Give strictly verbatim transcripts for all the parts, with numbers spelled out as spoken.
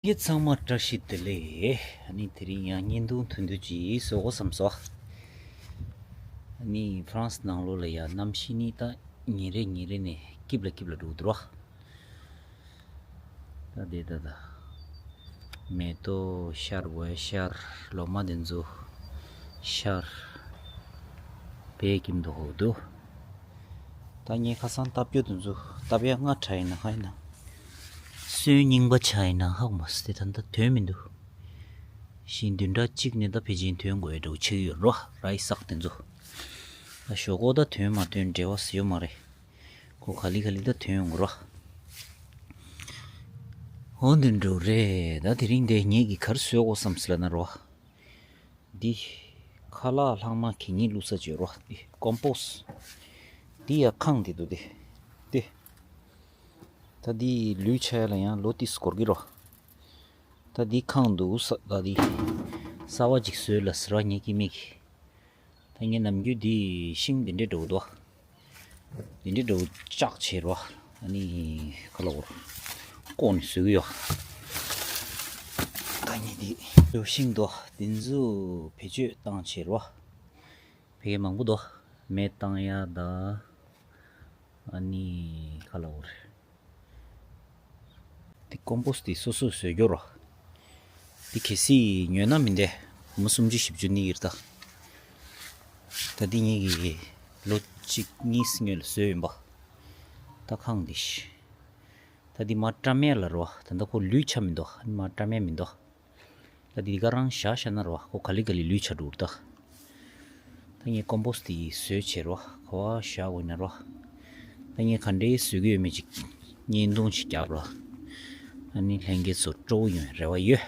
ཡེ་ཚང་མ་བཀྲ་ཤིས་བདེ་ལེགས། ཨ་ནི་དེ་རིང་ཡང་བརྙན་ཐུང་ཐུང་ཐུང་ཅིག་བཟོ་དགོས་བསམ་སོང་། ཨ་ནི་ཧྥ་རན་སི་ནང་ལོགས་ལ་ཡ་གནམ་གཤིས་ནི་ད་ཉིན་རེ་ཉིན་རེ་ནས་སྐྱིབས་ལ་སྐྱིབས་ལ་འགྲོ་གི་འདུག་ར། ད་དེ་ད་ད། མེ་ཏོག་ཤར་བའི་ཤར། ལོ་མ་དེ་ཚོ་ཤར། བད་ཀྱིན་འདུག་ཧོ་འདུག་ད་ངས་ཁ་སང་བཏབ་རྒྱུ་དེ་ཚོ་བཏབ་ཡ་ལྔ་དྲག་ཡིན་ན་ཧ་ཡིན་ན། སོན་རྙིང་པ་ཆགས་ཡིན་ན་ཧ་གོ་མ་སོང་། དེ་ད་ལྟ་ཐོན་མི་འདུག་ཞིང་བདུན་ཕྲག་གཅིག་ནས་ད་ཕལ་ཆེར་ཐོན་དགོས་ཡ་འདྲ་བོ་ཆགས་ཀྱི་ཡོད་རོ། ར་ཡི་སག་དེ་ཚོ། ད་ཞོག་ཁོག་ད་ཐོན་མ་ཐོན་འབྲེལ་བ་ཟེར་ཡོད་མ་རེད། ཁོ་ག་ལེ་ག་ལེ་ད་ཐོན་ཡོང་གི་རོ། འོ་འདི་འདྲ་རེད། ད་དེ་རིང་འདི་ངེད་ཀྱིས་ག་རེ་བཟོས་དགོས་བསམ་སི་ལབ་ན་རོ། འདི་ཁ་ལག་ལྷག་མ་གད་སྙིགས་བླུགས་ས་བྱོས་རོ། འདི་ཀོམ་པོས། འདི་ཡ་ཁང་འདི་འདུག་འདི། འདི། ད་འདི་ལུད་ཆགས་ཡ་ལ་ཡང་ལོ་ཏིས་འགོར་གི་རོ། ད་འདི་ཁང་འདུག་ས། ད་འདི་གསར་བ་ཅིག་བཟོས་ལ་ཟེར་བ་ངེད་ཀྱི་མིག་གིས། ད་ངས་ནམ་རྒྱུན་འདི་ཤིང་འདི་འདྲའི་འདྲ་བོ་འདུག་འདི་འདྲའི་འདྲ་བོ་ལྕགས་བྱས་རོ། ཨ་ནི་ཁ་ལ་འོར་བཀོག་ནས་བཟོས་ཀྱི་ཡོད། ད་ངས་འདི་འདྲ་བོ་ཤིང་འདུག་འདི་ཚོ་བེད་སྤྱོད་བཏང་བྱས་རོ། ཕ་གི་མང་པོ་འདུག་མེ་བཏང་ཡ་ད། ཨ་ནི་ཁ་ལ་འོར། དེ་ཀོམ་པོས་དེ་སོ་སོས་བཟོས་རྒྱུ་རོ། དེ་གལ་སྲིད་ཉོས་ན་མི་འདྲ། སྒོར་མོ་སུམ་ཅུ་བཞི་བཅུ་གནས་ཀྱི་རེད་ད། ད་འདི་ངེད་ཀྱིས་ལོ་གཅིག་གཉིས་སྔོན་ལ་བཟོས་ཡིན་པ། ད་ཁང་འདི་ཤི། ད་འདི་མ་བཀྲམ་ཡ་ལ་རོ། ད་ལྟ་ཁོ་ལུད་ཆགས་མི་འདུག་ཨ་ནི་མ་བཀྲམ་ཡ་མི་འདུག་ད་འདི་ག་རང་བཞག་བཞག་ན་རོ། ཁོ་ག་ལེ་ག་ལེ་ལུད་ཆགས་འགྲོ་གི་རེད་ད། ད་ངས་ཀོམ་པོས་དེ་བཟོས་བྱས་རོ། ག་པར་བཞག་དགོས་ན་རོ། ད་ངས་ག་འདྲའི་བཟོ་གི་ཡོད་མེད་ཅིག་བརྙན་ཐུང་ཅིག་རྒྱག་རོ། ཨ་ནི་ལྷན་རྒྱས་ཚོ་སྤྲོ་པོ་ཡོང་རེ་བ་ཡོད།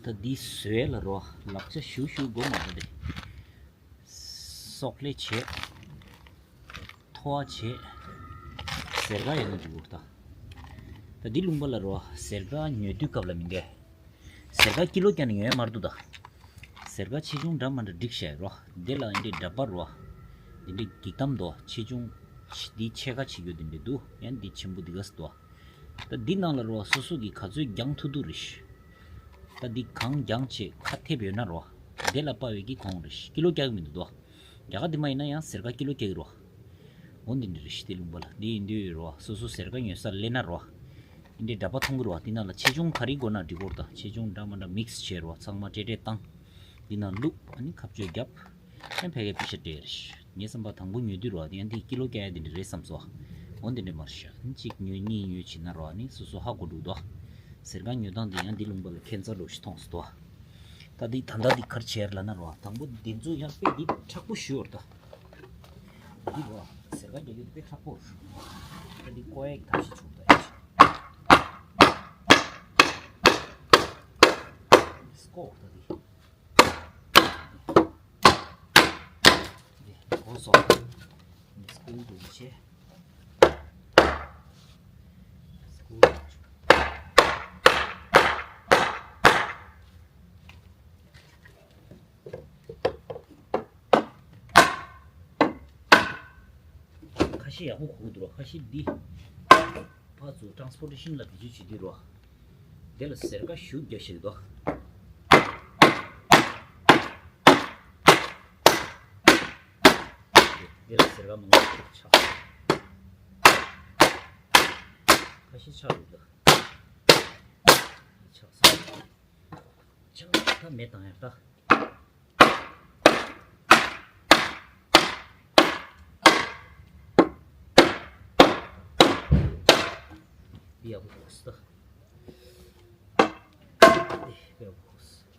ད་འདི་བཟོས་ལ་རོ། ལག་ཆ་ཞུ་ཞུ་དགོས་མ་རེད་དེ། སོག་ལེ་བྱས། ཐོ་བ་བྱས། སེར་ཀ་ཡོད་ན་འགྲིག་གོ་ད། ད་འདི་ལུང་པ་ལ་རོ། སེར་ཀ་ཉོ་དུས་སྐབས་ལ་མི་འདྲ། སེར་ཀ་ཀི་ལོ་བརྒྱབ་ནས་ཉོ་ཡ་མ་རེད་འདུག་ད། སེར་ཀ་ཆེ་ཆུང་འདྲ་མི་འདྲ་བསྒྲིགས་བཞག་ཡོད་རོ། འདི་ལ་འདི་འདྲའི་འདྲ་པར་རོ། འདི་འདྲའི་འགྱིག་དམ་འདུག་ཆེ་ཆུང་། འདི་ཕྱེད་ཀ་བྱེད་རྒྱུ་འདི་འདྲ་འདུག་ཡང་འདི་ཆེན་པོ་འདི་ག་ས་འདུག་ད་འདི་ནང་ལ་རོ། སོ་སོ་གིས་ག་ཚོད་རྒྱང་ཐུབ་ཐུབ་རེད། ད་འདི་གང་རྒྱང་བྱས་ཁ་ཐེབས་ཡོད་ན་རོ། འདི་ལ་དཔག་པའི་གི་གོང་རེད། ཀི་ལོ་བརྒྱབ་ཀྱི་མི་འདུག་དོ། རྒྱ་གར་འདི་མ་ཡིན་ན་ཡང་སེར་ཀ་ཀི་ལོ་བརྒྱབ་ཀྱི་རོ། འོ་འདི་འདྲ་རེད་ཤི། དེ་ལུང་པ་ལ་འདི་ཡིན་དུས་རོ། སོ་སོ་སེར་ཀ་ཉོ་སར་སླེབས་ན་རོ། འདི་འདྲའི་འདྲ་པར་མཐོང་གི་རོ། འདི་ནང་ལ་ཆེ་ཆུང་ག་རེ་དགོས་ན་འགྲིག་གོ་རེད་ད། ཆེ་ཆུང་འདྲ་མི་འདྲ་མིག་སི་བྱས་རོ། ཚང་མ་སྤྲེལ་སྤྲེལ་བཏང་། འདི་ནང་བླུགས། ཨ་ནི་ཁ་གཅོད་བརྒྱབ། ཨ་ནི་ཕ་གིར་པེ་ཤ་སྤྲད་རེད། ངས་བསམ་པ་དང་པོ་ཉོ་དུས་རོ། འདི་ཡང་འདི་ཀི་ལོ་བརྒྱབ་ཡ་འདི་འདྲ་རེད་བསམ་སོང་། འོ་འདི་འདྲ་མ་རེད་ཤག་ཨ་ནི་གཅིག་ཉོས་གཉིས་ཉོས་བྱས་ན་རོ། ཨ་ནི་སོ་སོ་ཧ་གོ་འགྲོ་གི་འདུག་སེར་ཀ་ཉོ་སྟངས་འདི་ཡང་འདི་ལུང་པ་ལ་ཁྱད་མཚར་རོ་ཞིག་མཐོང་སོང་དོ། ད་འདི་ད་ལྟ་འདི་ག་རེ་བྱས་ལབ་ན་རོ། དང་པོ་འདི་ཚོ་ཡང་དཔེ་འདི་མཁྲེགས་པོ་ཞེ་པོ་རེད་ད། འདི་རོ། སེར་ཀ་རྒྱག་རྒྱུ་དཔེ་མཁྲེགས་པོ་རེད། ད་འདི་བཀོག་ཡག་གི་ཐབས་ཤེས་བྱུང་ད་ཡ། སྐོག་ད་འདི། འདི་གོ་སོང་། འདི་སྐུ་འདུག་ཆེ། སྐུ། ཁ་ཤས་ཡག་པོ་གོ་གི་འདུག་རོ། ཁ་ཤས་འདི་ཕར་ཚུར་ཊ་རན་སི་པོར་ཊེ་ཤན་ལ་བེད་སྤྱོད་བྱེད་དུས་རོ། དེ་ལ་སེར་ཀ་ཞུགས་རྒྱག་ཤེས་ཀྱི་འདུག་དེ་ལ་སེར་ཀ་མང་པོ་ཆགས། ཁ་ཤས་ཆགས་འདུག་ད། ཆགས་སོང་། ཆགས་ད་མེ་བཏང་ཡག་ད། འདི་ཡག་པོ་གོ་སོང་ད། འདི་ཡག་པོ་གོ་སོང་།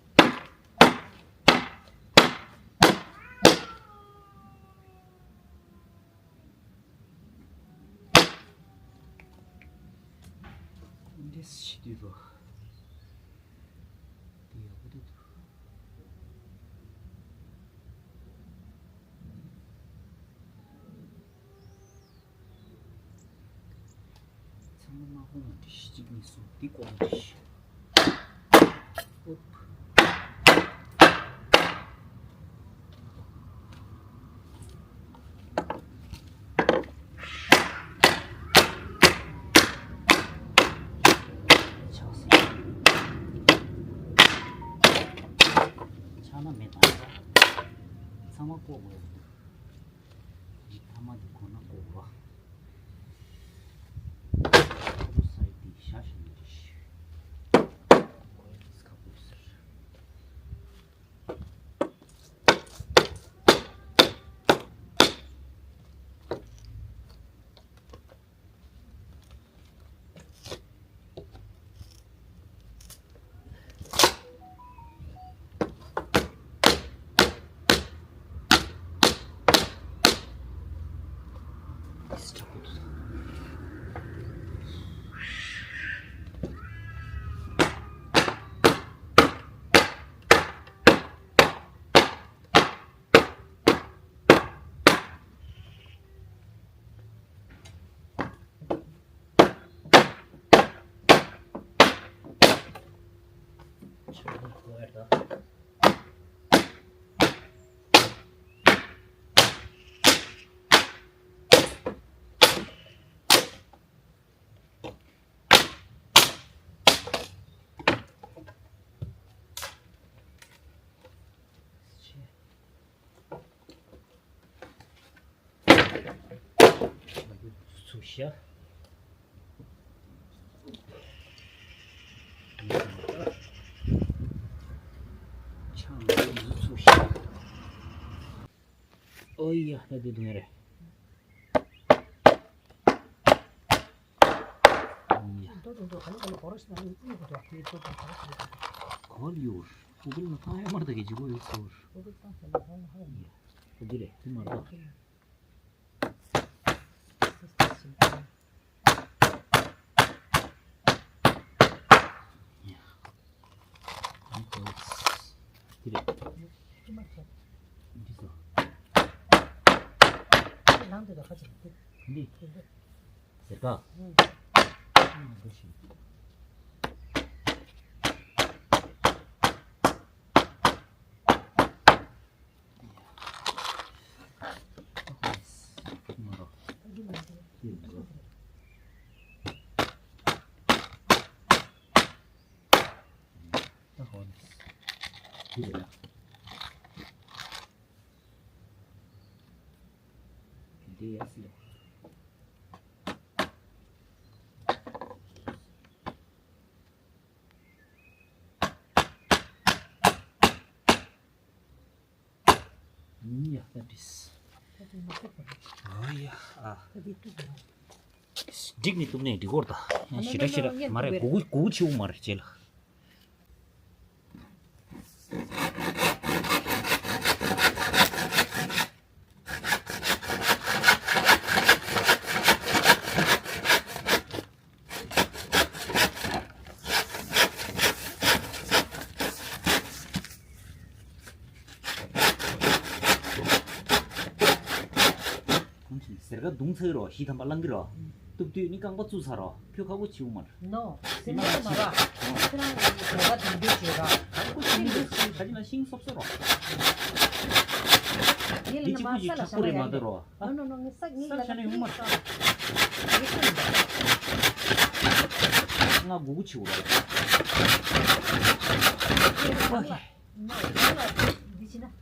འདི་ཤི་དུས་རོ། འདི་ཡག་པོ་འདུག་ཚང་མ་དམར་པོ་མ་འདྲ་ཤི། གཅིག་གཉིས་གསུམ་འདི་ཀོ་མ་འདྲ་ཤི། ཨུབ། ན་མེད་ད། ཚང་མ་བཀོག་དགོས། འདི་ཐ་མ་འདི་ཁོ་ན་བཀོག་དགོས། ཁ་པོ་སའི་འདི་ཤ་ཞིག་འདི་ཤི། ཁ་པོ་ཟེར། ཚུགས་ཤག་ཆང་འདི་ཚུགས་ཤག་ཨོ་ཡ། ད་དེ་དུང་རེད། ཨོ་ཡ། གོར་ཡོར། ཨུ་གུལ་ན་ཐང་ཡ་མར་ད་གི་ཇི་གོ་ཡོད་སོར། ཨོ་ཡ། ད་འདི་རེད། འདི་མར་ད། འདི་རེད། འདི་སོ། འདི་ལངས་འདི་ར་ཁ་ཅིག་འདི། འདི། འདི་རེད། ཟེར་ཀ། ཨུ། འདི་ཤི། འདི་ཡ་སི་ལོ། ཡ་ད་དྲིས། ཨོ་ཡ་ཨ། འགྲིག་ནི་གཏུབ་ནས་འགྲིག་གོ་ར་ད། ཞེ་དྲག་ཞེ་དྲག་མ་རེད། གུ་གུ་གུ་གུ་ཆེ་བོ་མ་རེད་ཅེ་ལ། ཟེར་ཀ་བརྡུང་ཚར་རོ། གཞི་ཐམ་པ་བླང་གི་རོ། གཏུབ་དུས་ནི་རྐང་པ་བཙུགས་ཚར་རོ། ཁྱོད་ཁ་པོ་བྱིའུ་མར། ནོ། སེམས་ནས་མ་ར། ཁྱེད་རང་གི་གོ་བ་དུང་དུ་བྱོས་ར། ཁ་པོ་ཤིང་འདུག་ཁ་ཅིག་ན་ཤིང་སོབ་སོ་རོ། ཡིན་ལ་ན་མ་ས་ལ་ཤ་ལ་ཡ་ཡིན། ནོ་ནོ་ནོ་ངས་ས་ངས་ཡ་ལ་ཤ་ན་ཡོང་མ་ར། ང་གུ་གུ་བྱིའུ་རོ། ནོ་ཡིན་ལ་འདི་བྱིན་ན།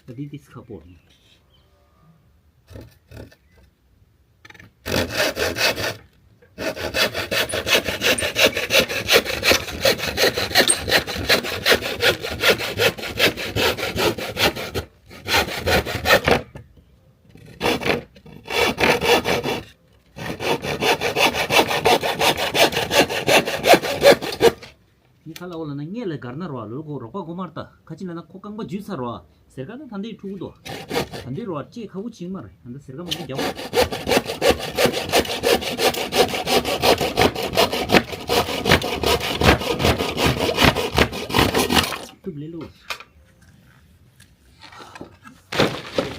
ད་འདི་ཏིས་ཁ་པོ། ནི་ཁ་ལ་འོ་ལ་ན་ངས་ལ་གར་ན་རོ་ལོ་གོ་རོ། རོགས་པ་གོ་མར་ལྟ། ཁ་ཅིག་ལ་ན་ཁོ་རྐང་པ་འཇུས་ཚར་རོ། ཟེར་ཀ་ན་ད་འདི་འཁྲུག་གི་འདུག་ད་འདི་རོ་ལྕེ་ཁ་བུ་ཅིག་མར་ད་འདི་ཟེར་ཀ་མང་པོ་རྒྱག་ཐུབ་ལེ་ལོ།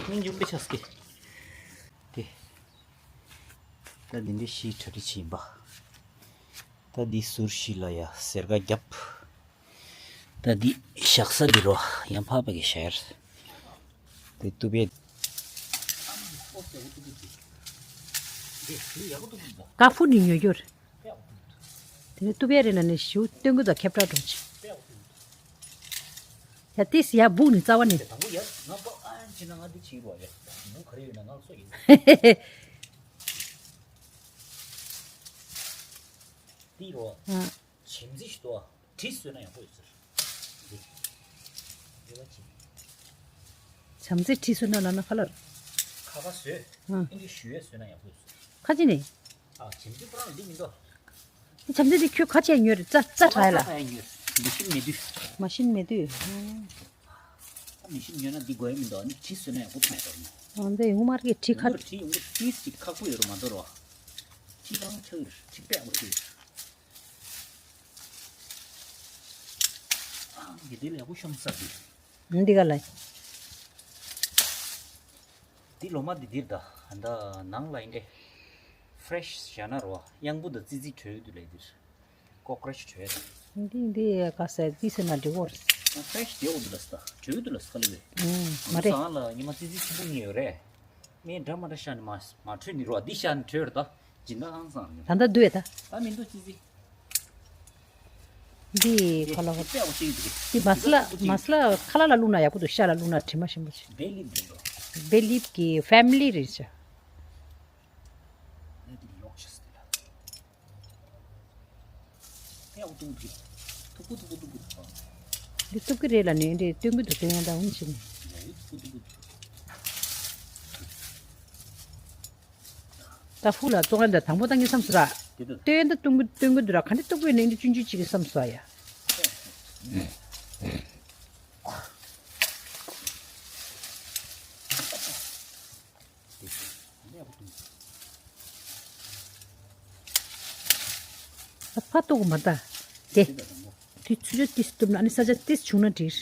སྙིང་རྗེ་མོ་དཔེ་ཆགས་སྐྱེ། དེ། ད་འདི་འདྲའི་ཤིང་གྲ་སྒྲིག་བྱས་ཡིན་པ། ད་འདི་ཟུར་ཞིག་ལ་ཡ་ཟེར་ཀ་བརྒྱབ། ད་འདི་བཞག་ས་འདི་རོ་ཡང་ཕར་པ་གི་ཤར། དེ་ཏུ་པའི། ཀ་ཧྥུ་ནི་ཉོ་རྒྱུར། དེ་ནས་ཏུ་པའི་རེ་ལ་ནི་ཞུ་སྟོན་གི་ད་ཁེབ་ཏྲ་གྲོང་ཆེ། ཡ་ཏིས་ཡ་སྦུག་ནི་རྩ་བ་ནི། དང་པོ་ཡ་ང་པ་ཨ་ཅི་ན་ང་འདི་ཕྱིན་རོགས་ཡ། མུ་ག་རེ་ཡོད་ན་ང་ཚོ་ཡིན། འདི་རོ། ཨ། བྱེམ་རྩེ་ཞིག་ཏོ། གྲི་བཟོས་ན་ཡག་པོ་ཡོད་ཟེར། འདི། འདི་བ་ཅི། བྱམས་བརྩེ་ཁྲིད་སོ་ན་ལ་ན་ཁ་ལར། ཁ་ཁ་བཟོས། ཨ། ཨིན་ཇི་ཞུ་ཡས་བཟོས་ན་ཡག་པོ་ཡོད་ཟེར། ཁ་ཅི་ནི། ཨ་བྱེམ་རྩེ་ཁོ་རང་འདི་མི་འདུག་འདི་བྱམས་བརྩེ་འདི་ཁྱོད་ཁ་ཆད་ཉོས་རེད་རྩ་རྩ་དྲག་ལ། རྩ་ཡ་ཉོས། མི་ཤིན་མེད་དུས། མ་ཤིན་མེད་དུས། ཨ་མི་ཤིན་ཉོས་ན་འདི་དགོས་ཡ་མི་འདུག་ཨ་ནི་གྲི་བཟོས་ན་ཡག་པོ་མཐོང་ཡ་འདུག་ཨ་འདི་ཡོང་མར་གི་གྲི་ཁ། ཡོང་གི་གྲི་ཡོང་གི་ཏིས་ཅིག་ཁག་པོ་ཡོད་རུ་མ་འདོར་བ། གྲི་རང་ཆགས་ཡོད་གྲི་པད་ཡག་པོ་ཆགས་ཡོད། ཨ་འདི་འདི་ལ་ཡག་པོ་ཤོམ་ས་འདི། འདི་ག་ལ། འདི་ལོ་མ་འདི་འདིར་ད་ད་ནང་ལ་ཡིན་ཏེ། ཕྲེཤ་བཞག་ན་རོ་གཡང་འབུ་དང་ཙི་ཙི་བྲོས་འདུག་ལས་འདིར། ཀོག་རོ་ཆི་བྲོས་ད། འདི་འདི་ག་ས་འདི་ཟེར་ན་འགྲིག་གོ། ཕྲེཤ་དེ་འོ་འདུག་ལ་ས་ད་བྲོས་འདུག་ལ་ས་ཁ་ལི་བས། ཨུམ་མ་རེད། ང་ཚོ་ཨང་ལ་ཉི་མ་ཙི་ཙི་ཆེན་པོ་གཉིས་ཡོད་རེད། ངས་འདྲ་མ་འདྲ་ཤ་ནི་མ་མ་བྲོས་ནི་རོ་འདི་ཤ་ནི་བྲོས་རེད་ད། སྦྱིན་བདག་ཨང་སང་རེད། ད་ལྟ་འདུག་ད། ད་མི་འདུག་ཙི་ཙི། འདི་ཁ་ལོ། དཔེ་ཡག་པོ་ཞིག་འདུག་འདི་མ་སི་ལ་མ་སི་ལ་ཁ་ལ་ལ་བླུགས་ན་ཡག་པོ་འདུག་ཤ་ལ་བླུགས་ན་དྲི་མ་ཞིམ་པོ་ཞིག་བེ་ལིབ་འདུག་འདུག་བེ་ལིབ་ཀྱི་ཕེ་མི་ལི་རེད་ཤག་འདི་ལོག་ཤ་སྟེ་ལ། དཔེ་ཡག་པོ་འདུག་འདི། ཐུག་པོ་ཐུག་པོ་ཐུག་པོ་འདུག་འདི་ཐུག་གི་རེད་ལ་ནི་འདི་སྟོན་གི་འདུག་སྟོན་ཡང་ད་འུན་ཕྱིན་ནི། ཡ་ཡི་ཐུག་པོ་ཐུག་པོ་འདུག་ད་ཕུག་ལ་བཙོང་ཡ་འདི་དང་པོ་བཏང་གི་བསམ་སོང་ར། དེ་ད། སྟོན་ད་སྟོན་གི་སྟོན་གི་འདུག་ར་ག་འདྲ་སྟོན་གི་ནི་འདི་ཆུང་ཆུང་ཅིག་གི་བསམ་སོང་ཡ། ཕ་ཏོག་མ་ད། དེ། དེ་ཚུར་ཏིས་གཏུབ་ན་ཨ་ནི་ས་ཆ་ཏིས་བྱུང་ན་འགྲིག་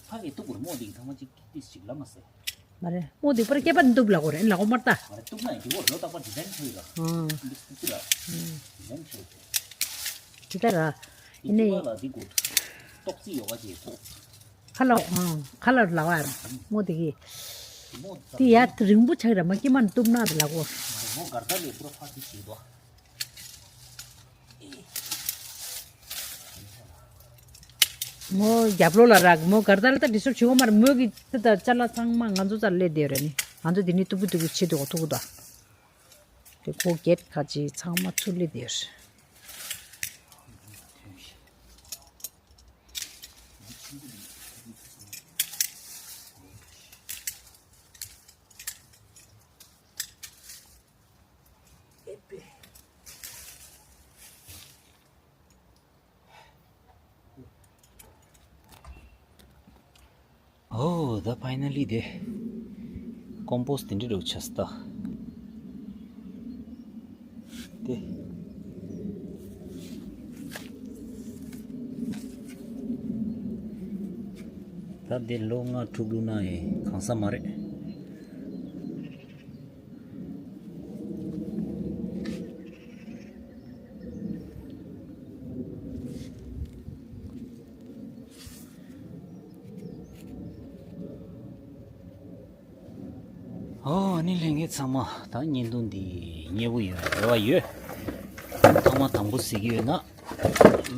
ཕ་གི་གཏུབ་གུར་མོ་འདི་གི་ཐང་མ་གཅིག་ཏིས་གཅིག་ལ་མ་ཟེ། མ་རེད་མོ་འདི་པར་སྐེད་པ་གཏུབ་ལ་གོ་རེད་ལ་གོ་མར་ད། མ་རེད་གཏུབ་ན་འགྱུར་བ་ལོ་རྟག་པར་ཌི་ཛའིན་ཆོས་ར། ཨང་། འདི་གཏུབ་ཀྱི་ར། ཌི་ཛའིན་ཆོས། ཅི་ལྟར་ར། ཡིན་ནའི། ལ་འདི་དགོས། ཏོག་ཙི་ཡོ་ག་ཅིག་ཐོག་ཁ་ལ་ཨང་ཁ་ལ་ལ་བ་མོ་དེ་གི། མོ་དེ་ཡ་རིང་པོ་ཆགས་ར་མ་སྐྱེ་མ་འདུག་ན་དེ་ལ་གོ། མོ་གར་ད་ལས་པུ་ར་ཕ་དེ་བྱེད་དོ། མོ་རྒྱབ་ལོ་ལ་རག་མོ་གར་ད་ལ་ད་ཌི་སི་ཊབ་བྱེད་གོ་མ་ར་མོ་གི་ད་ད་ཅ་ལག་ཚང་མ་ང་ཚོ་ཙར་ལས་བསྡད་ར་ནི་ང་ཚོ་དེ་ནི་ཏུ་གུ་ཏུ་གུ་བྱེད་དོ་ཐུ་གུ་ད། དེ་ཁོ་གེད་ཁ་ཅིག་ཚང་མ་ཚུར་ལས་བསྡད་ར། ཨོ་ད་ཕའི་ནལ་ལི་དེ་ཀོམ་པོ་སི་ཊི་དེ་འདྲ་འདྲ་བོ་ཆགས་སོང་ད། དེ། ད་འདི་ལོ་ལྔ་དྲུག་བླུགས་ན་ཡང་གང་ས་མ་རེད། ཨོ་ཨ་ནི་ལྷན་རྒྱས་ཚང་མ་ད་བརྙན་ཐུང་འདི་མཉེས་པོ་ཡོད་རེ་བ་ཡོད། ཐོག་མ་དང་པོ་གཟིགས་ཀྱི་ཡོད་ན་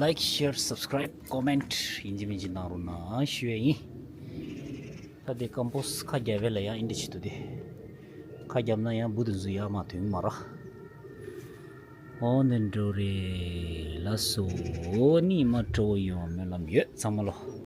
ལའིཀ་ཤེར་སབ་སི་ཀ་རའིབ་ཀོ་མེན་ཊི་ཡིན་གཅིག་མིན་གཅིག་གནང་རོགས་གནང་ཞུ་ཡས་ཡིན། ད་དེ་ཀམ་པོ་སི་ཁ་རྒྱབ་པའི་ལ་ཡང་ཨིན་འདྲ་བྱེད་དུ་དེ། ཁ་རྒྱབ་ན་ཡང་འབུ་དེ་ཚོ་ཡར་མར་ཐོན་གི་མ་རེད། ཨོ་འདི་འགྲོ་རེད་ལགས་སོ། ཉི་མ་སྤྲོ་བོ་ཡོང་སྨོན་ལམ་ཡོད་ཚང་མ་ལོ།